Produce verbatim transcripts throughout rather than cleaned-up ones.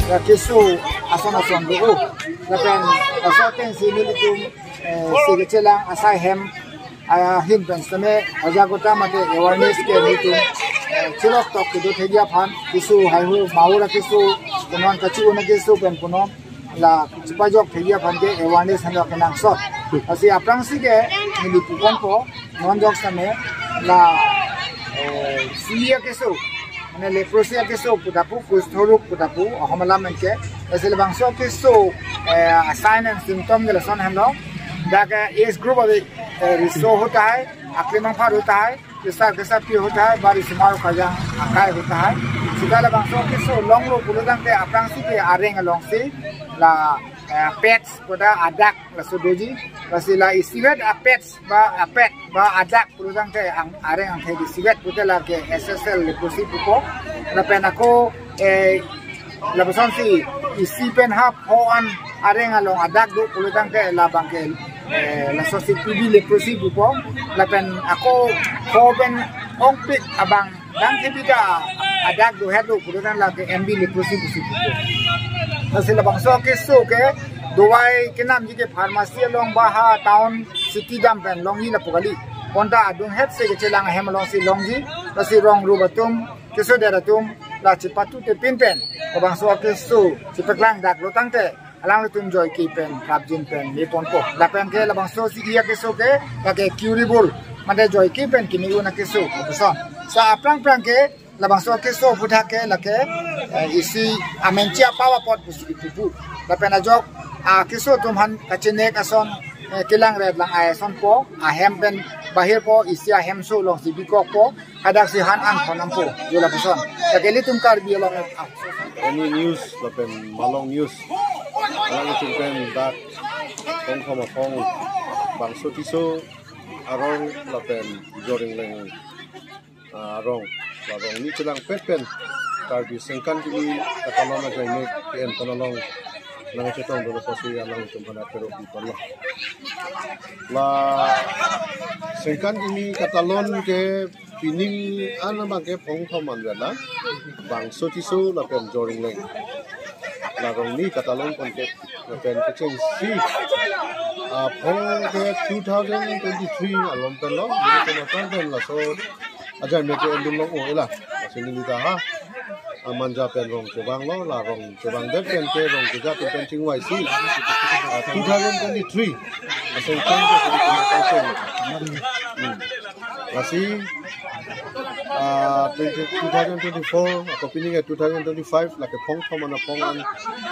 Ya, keso ason ason do. Lapen aso ateng si nelitum, eh, si kechelang asai hem ahin pen seme ajagota mate awareness ke nelitum, eh, chirok tok kedo thekji aphan, keso haihui maura keso, punon kachi-un akeso pen punon la chipajok thekji aphan ke awareness halo kenangsot. Lasi aphrangsi ke neli puponpo, non jok seme la, eh, C A keso, mane leprosy akeso pu ta pu, kushto rog pu ta pu, ahom alam anke. Lasi labangso keso, eh, sign and symptom ke lason henlo. Dak, eh, age group ave, eh, riso hota hai, akli mangphar hota hai, kesar kesar pi hota hai, bari sumar kajang akai hota hai. Sita labangso keso longlo pulo tangte aphrangsi ke areng alongsi la, eh, pets pu ta adak laso doji. Lasi la isivet a-pets ba a-pet ba adak pulo tangte ang areng angthek isivet pute la ke S S L leprosy pupo. Lapen ako, eh, lapuson si isi pen ha pho an areng along adak do pulo tangte labang ke, eh, laso si P B leprosy pupo. Lapen ako pho pen ongpik abang dang kebi ta adak do het do pulo tang la ke M B leprosy pusi pupo. Lasi labangso keso ke dawai kenamji ke pharmacy along ba ha town city dam pen longji lapu kali. Bonta adung het si kechelang ahem alongsi longji. Lasi rong rup atum, kesodet atum la chipatute pin pen labangso keso chipaklang daklo tangte alanglitum joike pen prapjin pen meponpo. Lapen ke labangso si iya keso ke, la ke curable, mate joike pen kimi-un akeso, lapuson. Sa aphrang phrang ke labangso keso aputhak ke la ke, eh, isi amenchi apaw apot pusi pupu. Lapen ajok akeso atum aphan kachenek ason, eh, kelang ret lang ai asonpo, ahem pen bahirpo, isi ahemso alongsi bikokpo, hadak si han an thon ampo, jo lapuson. La ke ilitum Karbi along, ah, Any News lapen Malong News, alanglitum pen dak Phongthom aphong, Bangso Tisso arong lapen Joringleng, ah, arong, la arong ni chelangpet pen Karbi Sengkan Kimi Katalon ajaimek ke-enpon along nangchetong dolo pusi alanglitum aphan athero biponlo. La Sengkan Kimi Katalon ke pining an abang ke Phongthom anvetlang, Bangso Tisso lapen Joringleng, la arong ni katalon pon ke, lapen kechengsi aphong ke two thousand twenty-three along pen lo, nelitum aphrang pen laso ajaimek ke-endun long o ila. Lasi neli ta ha, ah, Manja pen rong chevanglo, la rong chevangdet pen ke rong keja pen pen chingvaisi, ah, two thousand twenty-three asengkan ke sini kena konseng. Hmm. Lasi, ah, twenty, two thousand twenty-four, ako pining ke two thousand twenty-five, la ke Phongthom aphong an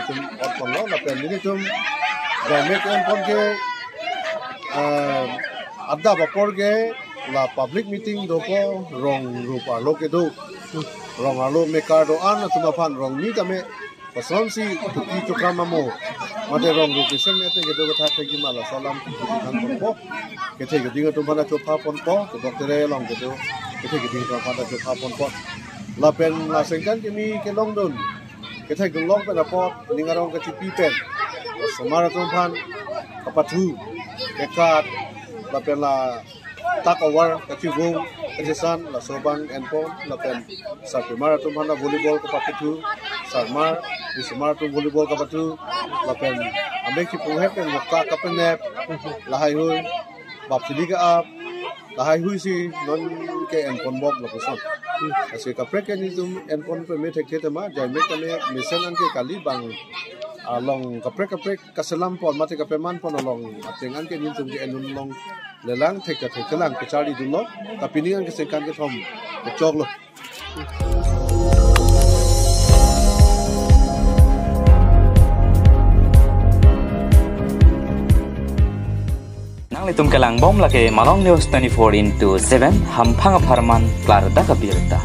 itum ot ponlo, lapen nelitum ajaimek enpon ke, ah, adap apor ke la public meeting dopo, rong rup arlo kedo. Rong arlo mekar do-an atum aphan rong ni tame, kosonsi tuki tukram amo, mate rong rup kesen mete kedo kethak thekji ma, laso alam tuki tukram ponpo. Kethe keding atum aphan ta chopha ponpo, kedoktere along kedo, kethe keding atum aphan ta chopha ponpo. Lapen la Sengkan Kimi kelongdun, kethek dunlong pen apot ning arong kachipi pen, osomar atum aphan kapathu, kekat, lapen la tak over kachivung, kachesan, laso abang enpon, lapen sarpimar atum aphan ta volleyball kapathu, sarmar, risomar atum volleyball kapathu, lapen amek chipuhet pen mokta kapenep, lahaihui, bap chili ka-ap, lahaihui si non ke-enpon bom lapuson. Lasi kaprek ke nelitum enpon peme thekthe tema, ajaimek tame mesen an ke kali, bang along kaprek kaprek kaselam pon mate kapeman pon along ateng an ke nelitum ke-endun longlelang, thek ta thekthelang, kacharli dunlo, ta pining an ke Sengkan kethom kechoklo. Nanglitum kelang bom la ke Malong News twenty-four into seven, hamphang apharman klardak abirta.